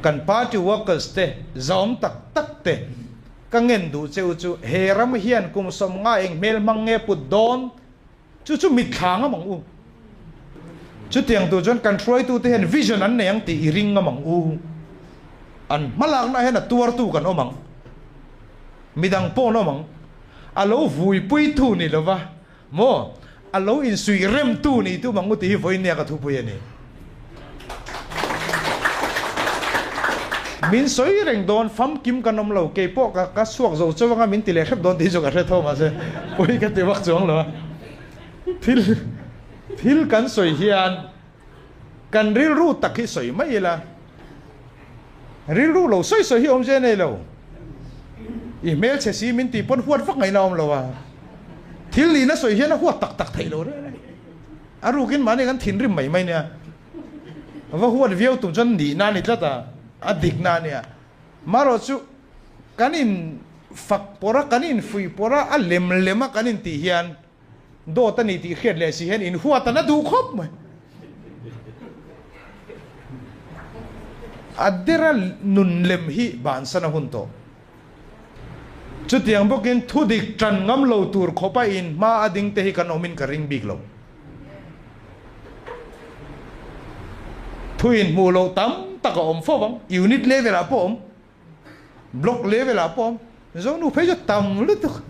Kan party workers te zawm tak tak te ka ngen duh che u chu he ram hian kum 50 eng hmel hmang nge put dawn chu chu mitthla ngam ang u. Chutiang tur chuan kan hruaitu te hian vision an nei ang tih i ring ngam ang u. An hmalakna hian a tuartu kan awm ang. Midang pawh an awm ang. A lo vuipuitu ni lova Maw? A lo insuih remtu nih tum ang u tih hi vawinia ka thupui a ni. Min sawi reng dawn, famkim kan awm lo, kei pawh ka ka suak zo chauh anga min ti leh hrep dawn tih chu ka hre tho mahse pawi ka ti vak chuang lo a. Thil thil kan sawi hian kan rilru tak hi sawi mai ila, rilru lo sawi sawi hi awmzia nei lo. I hmelchhe si min tih pawn huat vak ngaihna awm lo a. Thil nihna sawi hian a huat tak tak theih lo reng reng. A rukin mahni kan thinrim mai mai nia. Va huat viau tum chuan nihna a ni tlat a, a dikna a nia. Marawh chu kan in fak pawrh a, kan in fuih pawrh a, a lem lem a kan in tih hian dawt a ni tih hriat leh si hian in huat a na duh khawp mai. A dera nun lem hi bansan a hun tawh. Chutiang bawkin thudik ṭan ngam lo tur khawpa in hma a ding te hi kan awmin ka ring bik lo. Thu inhmuh loh tam tak a awm fo vang, unit level ah pawh a awm. Block level ah pawh Mizo nu phei chu tam lutuk.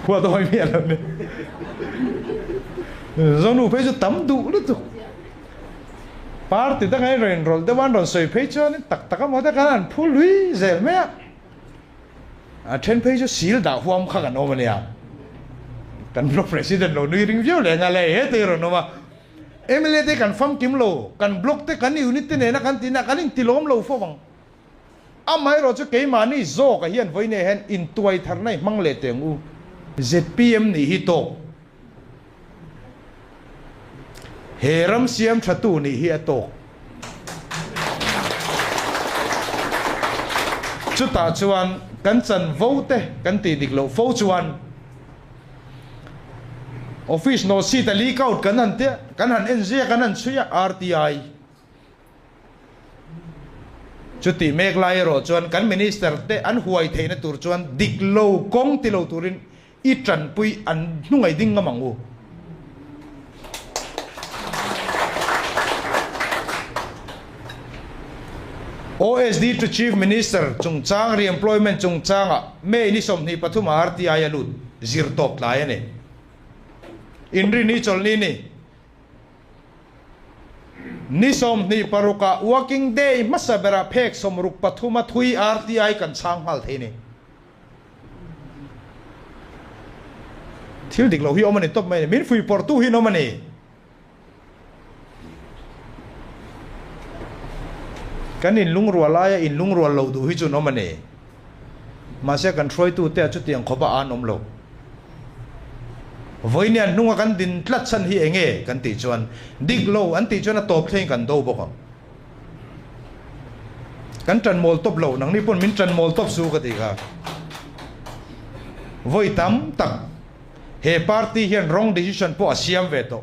Huat hawi miah lo ni. Mizo nu phei chu tam duh lutuk. Party danga in rawn inrawlh deuh a an rawn sawi phei chuan tak tak a maw te khan an phu lui zel mai a. A then phei chu sil dah huam kha kan awm a nia. Kan block president lo nui ring viau leh nghal e he te hi rawn awm a. Mla te kan famkim lo, kan block te kan unit te nena kan tihna kan intilawm lo fo ang. Amaherawh chu keimahni zawkah hian vawiin hian intuai tharna i hmang leh teh ang u. Zpm nih hi tawk. He ram siam thatu nih hi a tawk. Chutah chuan kan chanvo te kan tih dik loh fo chuan. Office nawh seat a leak out kan han tia, kan han en zia kan han chhui a, RTI chutih mek lai erawh chuan kan minister te an huai theihna tur chuan dik lo kawng ti lo turin i tanpui an hnungaih ding ngam ang u. OSD to Chief Minister chungchang re-employment chungchangah May ni 23 ah RTI a lut zir tawp tlai a ni. Inrini chawlhni ni ni 26 ah working day hmasa berah phek 63 a thui RTI kan chhang nghal thei a ni. Thil dik loh hi awm a ni tawp mai a ni. Min fuihpawrhtu hi an awm a ni. Kan inlungrual aia inlungrual loh duh hi chu an awm a ni. Mahse kan hruaitute ah chutiang khawpa an awm lo. Vawinia hnunga kan din tlat chhan hi eng nge kan tih chuan dik lo an tih chuan a tawp thleng kan do bawk ang. Kan ṭan mawl tawp lo, nangni pawn min ṭan mawl tawp su ka tih kha. Vawi tam tak he party hian wrong decision pawh a siam ve tawh.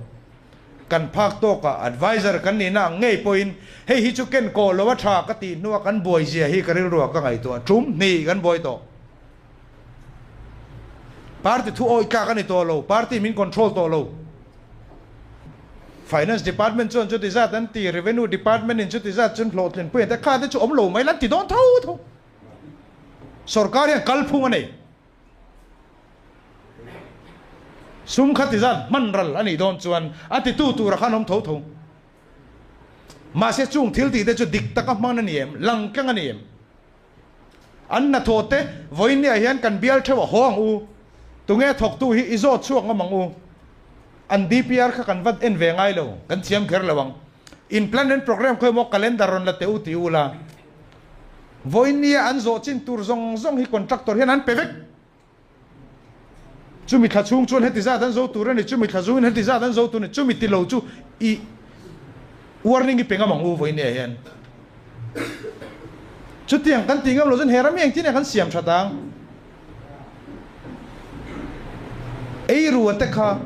Kan phak tawkah adviser kan nihna ang ngei pawhin hei hi chu ken kawh lo a ṭha ka tih hnua kan buai zia hi ka rilruah ka ngaihtuah ṭum hnih kan buai tawh. Party thu awih tlak a ni tawh lo, party min control tawh lo. Finance department chuan chuti zat an ti, revenue department in chuti zat chuan hlawhtlin pui an ti a, kha te chu awm lo mai la an ti dawn tho tho. Sorkar hian kalphung a nei. Sum kha ti zat hman ral a nih dawn chuan a titu tura khan awm tho tho. Mahse chung thil tih te chu dik taka hman a ni em, lang tlang a ni em? An hnathawh te vawinia hian kan bial theuh a haw ang u. Tunge thawktu hi i zawt chhuak ngam ang u. An DPR kha kan va en ve ngai lo, kan thiam kher lo ang. In plan and program khawi maw calendar rawn la teh u ti u la. Vawinia an zawh chin tur zawng zawng hi contractor hian an pe vek. Chumi thla chhung chuan heti zat an zo tur a ni, chumi thla zungin heti zat an zo tur a ni, chumi ti lo chu i warning i pe ngam ang u vawinia hian. Chutiang kan ti ngam lo chuan he ram hi engtin nge kan siam that ang? Ei rua te kha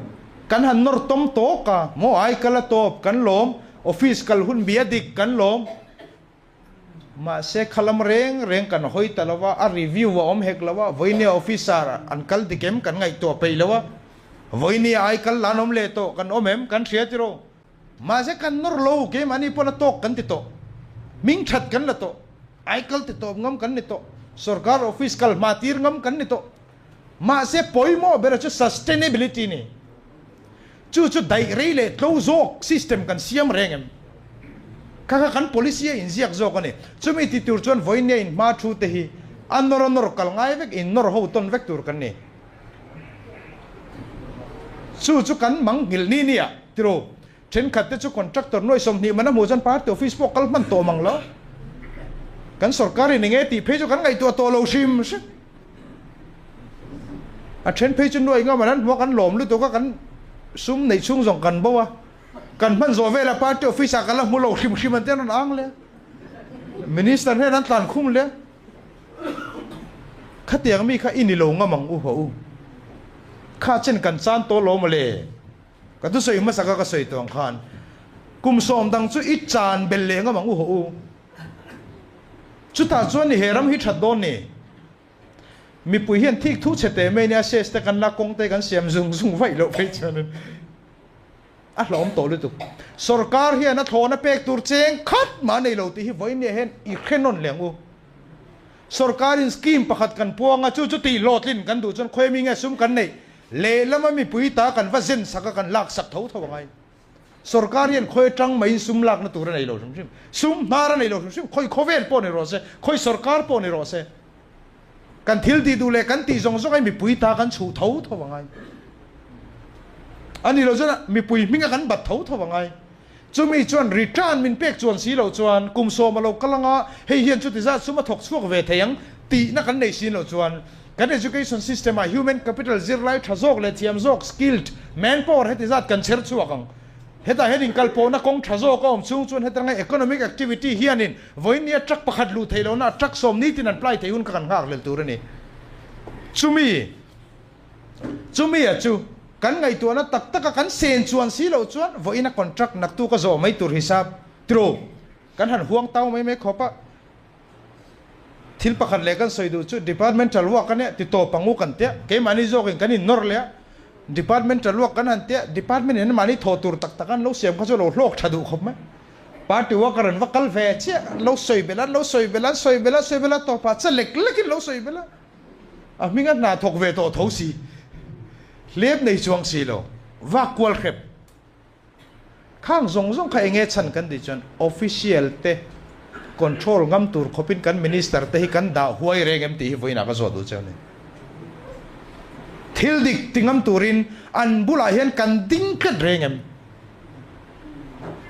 kan han nawr tawm tawk a, maw ai kal a tawp kan lawm, office kal hun bia dik kan lawm. Mahse khalam reng reng kan hawi ta lo a, a review a awm hek lo a, vawinia officer an kal dik em kan ngaihtuah peih lo a, vawinia ai kal la an awm leh tawh kan awm em kan hria tiraw. Mahse kan nawr lo keimahni pawn a tawk kan ti tawh, hming that kan la tawh, ai kal ti tawp ngam kan ni tawh, sorkar office kal hma tir ngam kan ni tawh. Mahse pawimawh bera chu sustainability ni. Chu chu daih rei leh tlo zawk system kan siam reng em? Kha kha kan policy a inziak zawk a ni. Chumi ti tur chuan vawinia in hma thu te hi a nawr a nawr kal ngai vek, in nawr ho tawn vek tur kan ni. Chu chu kan mang nghilh ni nia tiraw. Thenkhat te chu contractor nuai 20 man a hmuh chuan party office pawh kal hman tawh mang lo. Kan sorkar in enge tih phei chu kan ngaihtuah tawh lo hrim hrim. A then phei chu nuai ngam an an hmuh a kan lawm lutuk a kan sum neih chhung zawng kan bo a. Kan hman zawh velah party office ah kan la hmu lo hrim hrim an ti an rawn ang le. Minister hnen an tlan khum le. Khatiang mi kha i ni lo ngam ang u haw u. Kha chen kan chan tawh lo mawle. Ka thusawi hmasa kha ka sawi tawh ang khan kum sawm dang chu i chan bel leh ngam ang u haw u. Chutah chuan ni he ram hi that dawn ni. Mipui hian thik thu chhe teh mai nia ses te kan la kawng te kan siam zung zung vaih loh phei chuanin a hlawm tawh lutuk. Sorkar hian a thlawhna pek tur cheng khat mah nei lo tih hi vawiin nia hian i hre nawn leh ang u. Sorkarin scheme pakhat kan puang a, chu chu tih hlawhtlin kan duh chuan khawi mi nge sum kan neih Lehlam a mipui ta kan va zen sak a kan lak sak tho tho angai. Sorkar hian khawi atang maiin sum lakna tur a nei lo hrim hrim. Sum hnar a nei lo hrim hrim. Khawi khawvel pawh ni rawh se, khawi sorkar pawh ni rawh se. Kan thil tih duh leh kan tih zawng zawng ai mipui ta kan chhuh tho tho angai. A ni lo chuan mipui hminga kan bat tho tho angai. Chumi chuan return min pek chuan si loh chuan kum sawm a lo kal anga hei hian chuti zat sum a thawk chhuak ve thei ang tihna kan nei sin loh chuan kan education system ah human capital zirlai tha zawk leh thiam zawk skilled manpower heti zat kan chher chhuak ang. Hetah hian inkalpawhna kawng tha zawk a awm chhung chuan hetanga economic activity hianin vawiin nia truck pakhat luh theih lohna truck sawm nitin an ply thei hun kha kan nghak hlel tur a ni. Chumi. Chumi a chu kan ngaihtuahna tak taka kan sen chuan si loh chuan vawiin a contract naktuk a zawh mai tur hisap tiro kan han huang tau mai mai khawp a. Thil pakhat leh kan sawi duh chu departmental work a nia ti tawp ang u kan tia keimahni zawkin kan innawr leh a departmental work kan han tia department in anmahni thawh tur tak tak an lo siam kha chu lo hlawk tha duh khawp mai. Party worker an va kal ve chiah an lo sawi belh a an lo sawi belh a an sawi belh a an sawi belh a tawpah che lek lekin lo sawi belh a. A hming a hna thawk ve tawh tho si, hlep nei chuang si lo, vak kual hrep. Khang zawng zawng kha enge chhan kan tih chuan official te control ngam tur khawpin kan minister te hi kan dah huai reng em tih hi vawiinah ka zawt duh cheu ni. Thil dik ti ngam turin an bulah hian kan ding tlat reng em?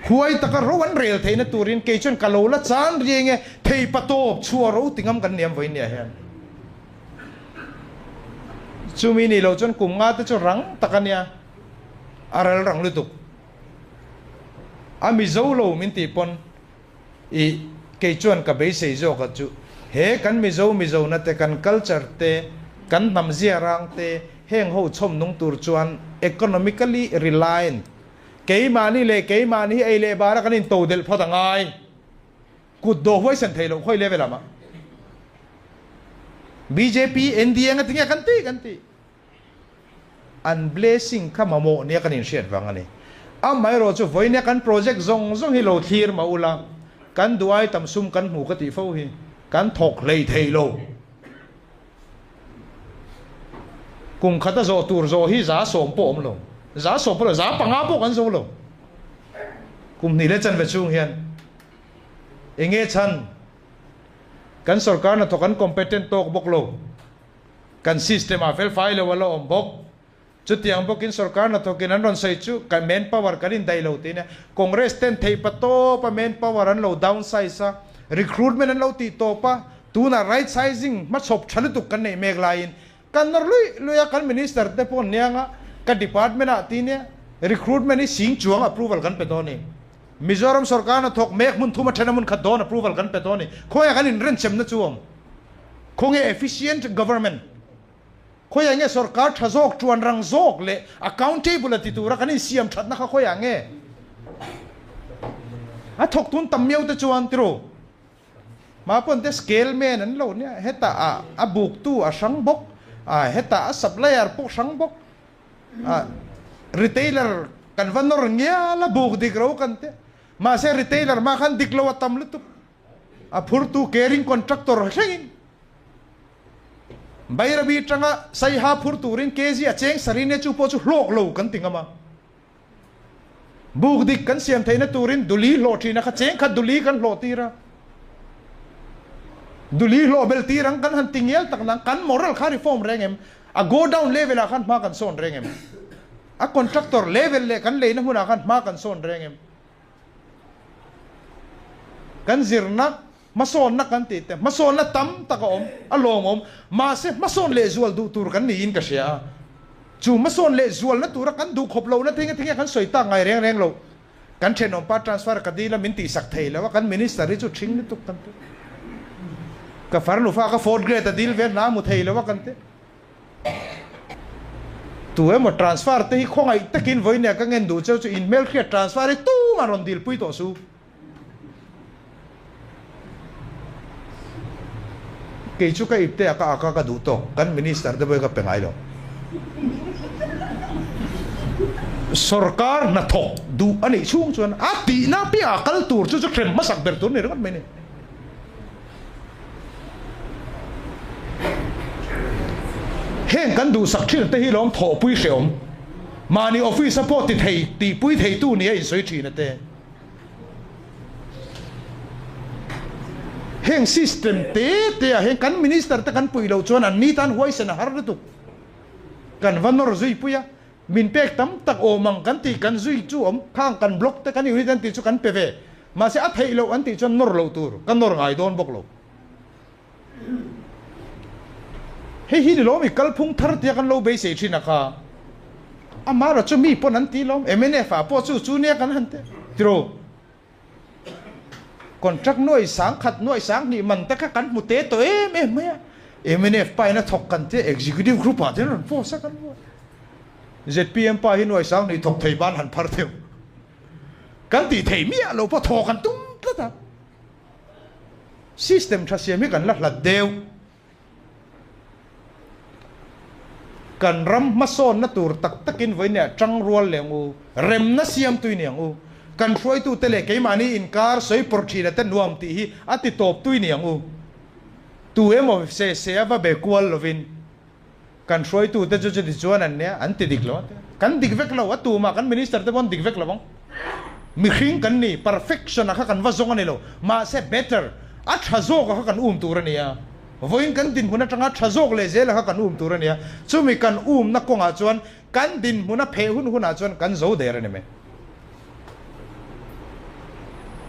Huai taka ro an rel theihna turin kei chuan ka lo la chan riai nge thei pa tawp chhuah ro ti ngam kan niam vawiin nia hian. Chumi nih loh chuan kum nga te chu rang tak a nia, a ral rang lutuk. A Mizo lo min tih pawn i kei chuan ka beisei zawk a chu he kan Mizo Mizona te kan culture te kan hnam zia rang te heng ho chhawm nung tur chuan economically reliant Keimahni leh keimahni hi ei leh bara kan into delh phawt a ngai. Kut dawh huaisen thei loh khawi level ah mah. Bjp, NDA nga tinge kan ti kan ti. An blessing kha mamawh nia kan inhriat vang a ni. Amaherawh chu vawinia kan project zawng zawng hi lo thlir mah ula, kan duh ai tam sum kan hmu ka tih fo hi kan thawk hlei thei lo. Kum khat a zawh tur zawh hi 10% pawh awm lo, 10% pawh lo, 5% pawh kan zo lo. Kum hnih leh chanve chhung hian eng nge chhan? Kan sorkar hnathawk an competent tawk bawk lo, kan system ah felfai lo a la awm bawk. Chutiang bawkin sorkar hnathawkin an rawn sawi chu kan manpower kan indaih lo tih nia. Congress ten theih pa tawp a manpower an lo downsize a, recruitment an lo tih tawp a, tunah right sizing hmachhawp tha lutuk kan neih mek laiin kan nawr luih luih a, kan minister te pawh nianga ka department ah tih nia recruitment hi sing chuang approval kan pe dawn a ni. Mizoram sorkar hnathawk mek hmun thum a then a hmun khat dawn approval kan pe dawn a ni. Khawiah kan inrenchemna chu awm? Khawnge efficient government? Khawiah nge sorkar tha zawk, tuan rang zawk leh accountable a ti tura kan insiam thatna kha khawiah nge? A thawk tun tam miau te chuan tiro hma pawn te scale man an lo nia, hetah a a buktu a hrang bawk, a hetah a supplier pawh hrang bawk, a retailer kan va nawr ngial a buk dik ro kan tia, mahse retailer hma khan dik lo a tam lutuk, a phurtu caring contractor thlengin. Bairabi atanga Saiha phur turin kg a cheng sarine chu pawh chu hlawk lo kan ti ngam a. Buk dik kan siam theihna turin duli hlawh thina kha cheng khat duli kan hlawh tir a. Duli hlawh bel tir ang kan han ti ngial tak nang kan moral kha reform reng em? A go down level ah khan hma kan sawn reng em? A contractor level leh kan leina hmunah khan hma kan sawn reng em? Kan zirna Hmasawnna kan tih te, hmasawnna tam tak a awm, a lawmawm. Mahse, hmasawn lehzual duh tur kan niin ka hria a. Chu hmasawn lehzualna tura kan duh khawp lohna te hi tinge kan sawi tak ngai reng reng lo. Kan thenawmpa transfer ka dil a, min tihsak thei lo a, kan minister hi chu ṭhing lutuk kan ti. Ka farnu fa ka fourth grade a dil ve hna hmu thei lo a kan ti. Tu emaw transfer te hi khawngaih takin vawinia ka ngen duh cheu chu inhmelhriat transfer hi tumah rawn dilpui tawh su. Kei chu ka ipte a ka ak a ka duh tawk, kan minister te pawh hi ka pe ngai lo. Sorkar hnathawk duh a nih chhung chuan a tihna piahah kal tur chu chu hrem hmasak ber tur a ni ringawt mai a ni. Heng kan duhsak thin te hi lawm thawhpui hrehawm. Mahni office a pawh ti thei, tihpui theitu nia insawi thin a te. Heng system te te ah hian kan minister te kan puih loh chuan an ni tan huaisen a har lutuk. Kan va nawr zui pui a, min pek tam tak awm ang kan tih kan zui chu awm, khang kan block te kan unit an tih chu kan pe ve. Mahse a theih loh an tih chuan nawr loh tur, ka nawr ngai dawn bawk lo. Hei hi ni lawm i kalphung thar tia kan lo beisei thin a kha. Amara chu mi pawn an ti lawm, mnf ah pawh chu chu nia kan han ti tiraw. Contract nuai sang khat nuai sang hnih man te kha kan hmu te tawh em em mai a. Mnf pa in a thawk kan tia executive group ah te an rawn post a kan hmu a. Zpm pa hi nuai sang hnih thawk thei ban han phar theuh. Kan tih theih miah lo pawh thawk an tum tlat a. System tha siam hi kan la hlat deuh. Kan ram hmasawnna tur tak takin vawinia tang rual leh ang u, remna siam tui ni ang u, kan hruaitute leh keimahni inkar sawi pawrh thina te nuam tih hi a ti tawp tui ni ang u. Tu emaw se se a va be kual lovin kan hruaitute chu chuti chuan an nia, an ti dik lo a ti a. Kan dik vek lo, a tumah kan minister te pawh an dik vek lo ang. Mihring kan ni, perfection a kha kan va zawng a ni lo, mahse better, a tha zawk a kha kan um tur a ni a. Vawiin kan dinhmun atanga tha zawk leh zel a kha kan um tur a ni a. Chumi kan umna kawngah chuan kan dinhmun a pheh hun hunah chuan kan zo der a ni mai.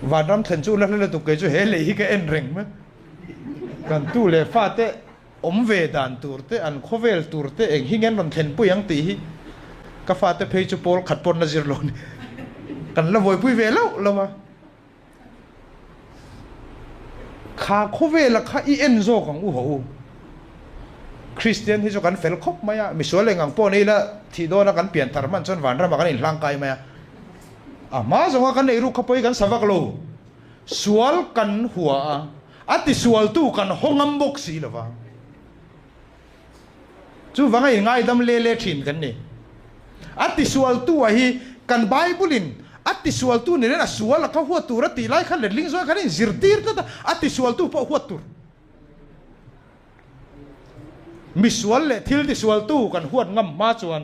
Vanram thlen chu la hla lutuk kei chu he lei hi ka en reng mai. Kan tu leh fate. Awm ve dan tur te, an khawvel tur te eng hi nge an rawn thlenpui ang tih hi ka fate phei chu pawl khat pawn la zir lo a ni. Kan la buaipui ve loh lo a. Kha khawvela kha i en zawk ang u haw u. Kristian hi chu kan fel khawp mai a, misual eng ang pawh ni ila thih dawna kan pian thar hman chuan vanramah kan inhlangkai mai a. A hma zawnga kan eiruk kha pawh hi kan sa vak lo. Sual kan hua a, a tisualtu kan haw ngam bawk si lo va. Chuvanga i ngaidam le le thin kan ni. A tisualtu a hi kan Bible-in a tisualtu ni nen a sual a kha huat tur a tih lai kha letling zawng khan a inzirtir tlat a, a tisualtu pawh huat tur. Misual leh thil tisualtu kan huat ngam hma chuan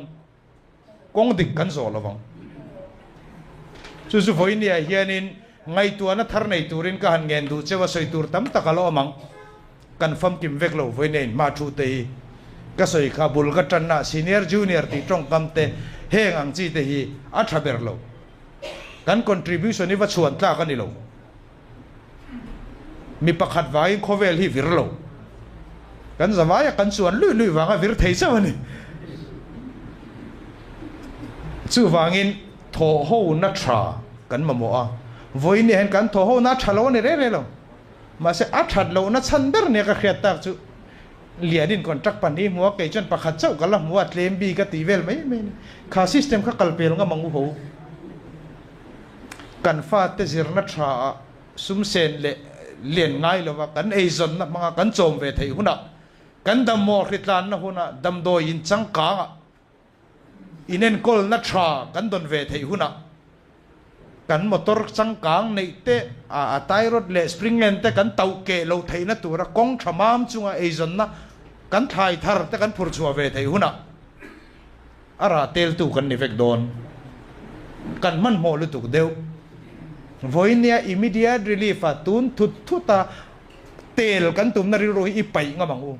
Kawng dik kan zawh lo vang. Chu chu vawinia hianin ngaihtuahna thar nei turin ka han ngen duh cheu a, sawi tur tam tak a la awm ang. Kan famkim vek lo vawinia inhma thu te hi ka sawi kha bul ka tanna senior junior tih tawngkam te heng ang chi te hi a tha ber lo. Kan contribution hi va chhuan tlak a ni lo. Mi pakhat vangin khawvel hi vir lo. Kan zavaia kan chuan luih luih vanga vir thei chauh a ni. Chuvangin thawhhona tha kan mamawh a, vawiin hian kan thawhhona a tha lo a ni reng reng lo. Mahse a that lohna chhan ber nia ka hriat tak chu Lianin contract pahnih hmu a, kei chuan pakhat chauh ka la hmu a, tlem bik a tih vel mai mai a ni. Kha system kha kal pel ngam ang u ho. Kan fate zirna tha ah sum sen leh lian ngai lova kan eizawnna hmanga kan chawm ve theih hunah, kan dammaw hritlanna hunah damdawi in changkang ah inenkawlna tha kan dawn ve theih hunah kan motor changkang neih te a tie rod leh spring end te kan tauh keh loh theihna tura kawng tha mam chunga eizawnna kan thlai thar te kan phur chhuah ve theih hunah A rah teltu kan ni vek dawn. Kan hmanhmawh lutuk deuh. Vawinia immediate relief a tun thut thut a tel kan tumna rilru hi i paih ngam ang u.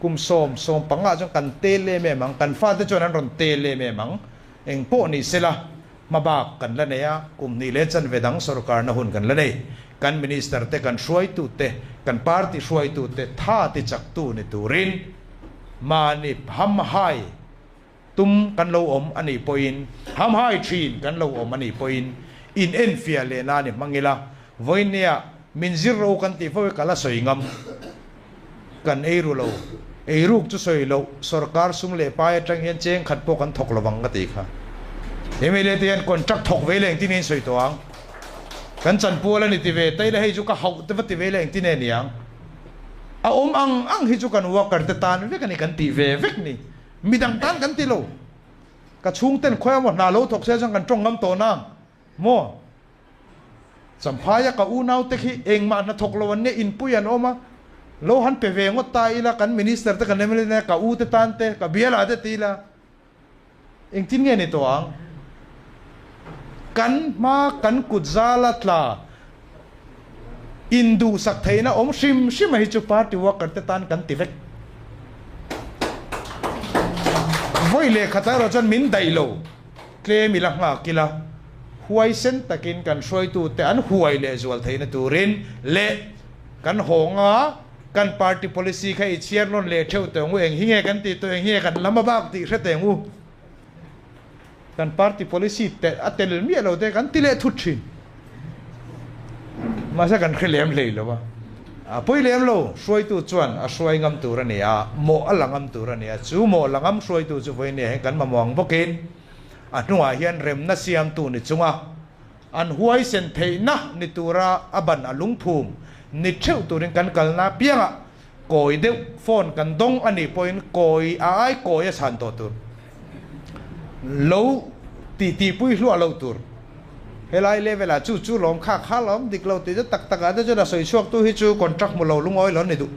Kum sawm, sawm pangah chuan kan tel em em ang, kan fate chuan an rawn tel em em ang. Eng pawh ni sela, hmabak kan la nei a, kum hnih leh chanve dang sorkarna hun kan la nei. Kan minister te, kan hruaitu te, kan party hruaitu te tha ti chaktu ni turin, Mahni hamhai tum kan lo awm a nih pawhin, hamhai thin kan lo awm a nih pawhin in enfiah leh nan i hmang ila, vawinia min zir ro kan tih fo hi ka la sawi ngam. Kan ei ru lo, ei ruk chu sawi loh, sorkar sum leh pai atang hian cheng khat pawh kan thawk lovang ka tih kha. Mla te hian contract thawk ve leh engtin nge in sawi tawh ang? Kan chanpual a ni ti ve, taila hei chu ka hauh te va ti ve leh engtin nge ni ang? A awm ang ang hi chu kan worker te tan vek a ni kan tih ve vek ni. Midang tan kan ti lo. Ka chhungten khawi emaw hna lo thawk se chuan kan tawng ngam tawh nang maw? Champhaia ka unaute khi engmah hna thawk lo an nia inpui an awm a, lo han pe ve ngawt ta ila kan minister te kan mla te ka u te tan te ka biala te ti ila engtin nge ni tawh ang? Kan hma kan kut zala tla Induhsak theihna awm hrim hrim a hi chu party worker te tan kan ti vek. Vawi leh khatah erawh chuan min daih lo, tlem ila nghak ila, huaisen takin kan hruaitute an huai leh zual theihna turin leh kan hawnga kan party policy kha i chhiar nawn leh theuh teh ang u, eng hi nge kan tih tawh, eng hi nge kan lam a bak tih hre teh ang u. Kan party policy te a tel miah lo te kan ti leh thut thin. Mahse kan hre lem hlei lo a. A pawi lem lo, hruaitu chuan a hruai ngam tur a ni a, mawh a la ngam tur a ni a. Chu mawh la ngam hruaitu chu vawiin hian kan mamawh ang bawkin a hnungah hian remna siamtu ni chunga an huaisen theihna ni tura a ban a lungphum ni theuh turin kan kalna apiangah Kawi deuh phone kan dawng a nih pawhin kawi a ai kawi a chhan tawh tur. Lo ti tihpui hluah loh tur. Helai level ah chu chu lawm kha kha lawm dik lo tih chu tak tak ah te chuan a sawi chhuak tu hi chu contract hmu lo lungawi lo ni duh.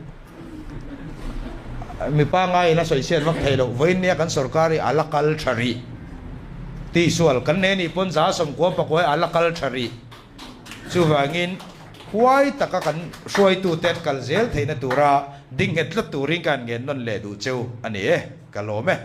Mipa ngaiin a sawi chhiat vak thei loh. Vawiin nia kan sorkar hi a la kal tha rih. Tihsual kan nei nih pawn 90 pakua hi a la kal tha rih. Chuvangin, huai taka kan hruaitute an kal zel theihna tura ding nghet tlat turin ka han ngen nawn leh duh cheu a ni e, ka lawm e.